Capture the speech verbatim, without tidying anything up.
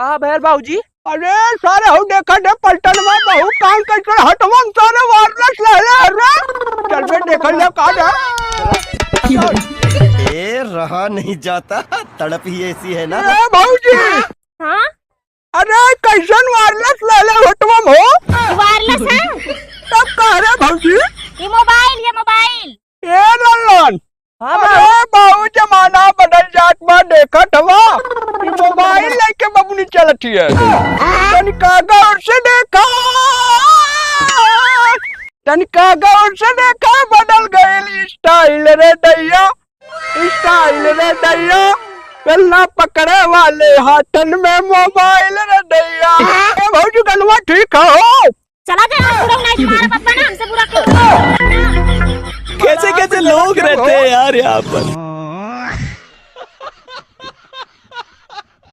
का भइल बाबूजी? अरे सारे, हऊ देखा दे पलटन में बहू कान कइसन हटवन सारे wireless लहले हरे। चल बे देखल ले का दे। ए, रहा नहीं जाता, तड़प ही ऐसी है ना। ए भौजी। हाँ? अरे कइसन wireless लहले हटवन हो? Wireless है? तब कह रे भौजी? ये mobile, ये mobile। ए लल्लन, हाँ, अरे बाबू। बाबू, जमाना बदल जात बा, देखत हवा। ई mobile लइके बबुनी चलत हिय। तनिका गौर से देखा, तनिका गौर से देखा, बदल गइल style रे दैया, style रे दैया। बेलना पकड़े वाले हाथन में mobile रे दैया। ए भौजी, गनवा ठीक हो? चला जा, आज पूरा नाइट मारा पप्पा ना, हमसे बुरा क्यों? कैसे कैसे लोग रहते हैं यार यहाँ पर।